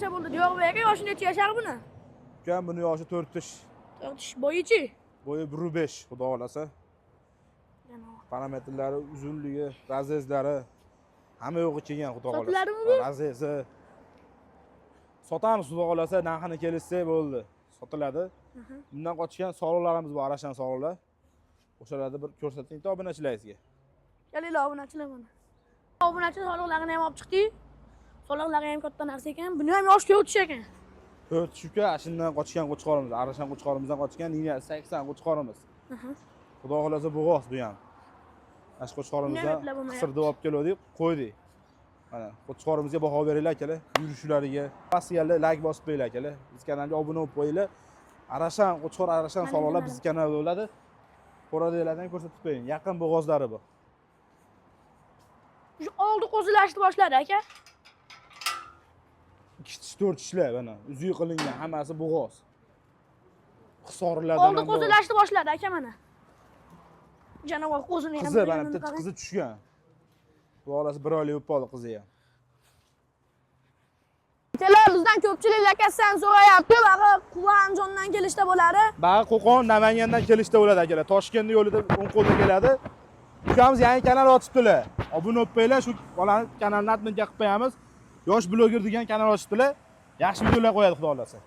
Qancha bo'ldi, Diyorbek aka? Yoshi necha yashar buni? Ukam, buni yoshi 4 tish. 4 tish. Bo'yichi? Bo'yi 1,5, xudo xohlasa. Parametrlari, uzunligi, разрез lari, hamma yo'g'i kelgan, xudo xohlasa. Sotiladimi bu? Разрез i. Sotamiz, xudo xohlasa, narxini kelishsak bo'ldi. Sotiladi. Bundan qochgan soliqlarimiz bor, arashan soliqlar. O'shalarni bir ko'rsating obunachilaringizga. Kelinglar, obunachilar, mana. Obunachi, soliqlarini ham olib chiqdik. Soliqlari ham katta narsa ekan. Buni ham yoshi 4 tish ekan. 4 tish, uka, shundan qochgan qo'chqorimiz, arashan qo'chqorimizdan qochgan liniyasi 80 qo'chqorimiz. Xudo xohlasa, bo'g'oz bu ham. Mana shu qo'chqorimizdan Buni ham eplab bo'lmayapti. Qisirda olib keluvdik, qo'ydik. Mana qo'chqorimizga baho beringlar, akalar, yurishlariga. Pastga layk bosib qo'yinglar, akalar. Biz kanalga obuna bo'lib qo'yinglar. Arashan qo'chqor, arashan Mana soliqlar mana. Biz kanalda bo'ladi. Qo'radagilardan ko'rsatib qo'ying. Yaqin bo'g'ozlari bu. Shu oldi qo'zilashni boshladi, aka. Ikki tish, to'rt tishlar, mana uzugi qilingan, hammasi bo'g'oz. Hisorlardan Oldi ham bor. qo'zilashni boshladi, aka, mana. Janavor qo'zini ham Qizi mana qo'yganini bitta qarang. qizi tushgan. Xudo xohlasa, bir oylik bo'lib qoldi qizi ham. Akalar, bizdan ko'pchilik lakasdan so'rayapti. Bag'i Quva, Andijondan kelishda bo'ladi. Bag'i Qo'qon, Namangandan kelishda bo'ladi, akalar. Toshkentni yo'lida o'ng qo'lda keladi. Ukamiz yangi kanal ochibdilar. Obuna bo'lib qo'yinglar, shu bolani kanalini adminga qilib qo'yamiz. Yosh bloger degan kanal ochibdilar. Yaxshi videolar qo'yadi, xudo xohlasa.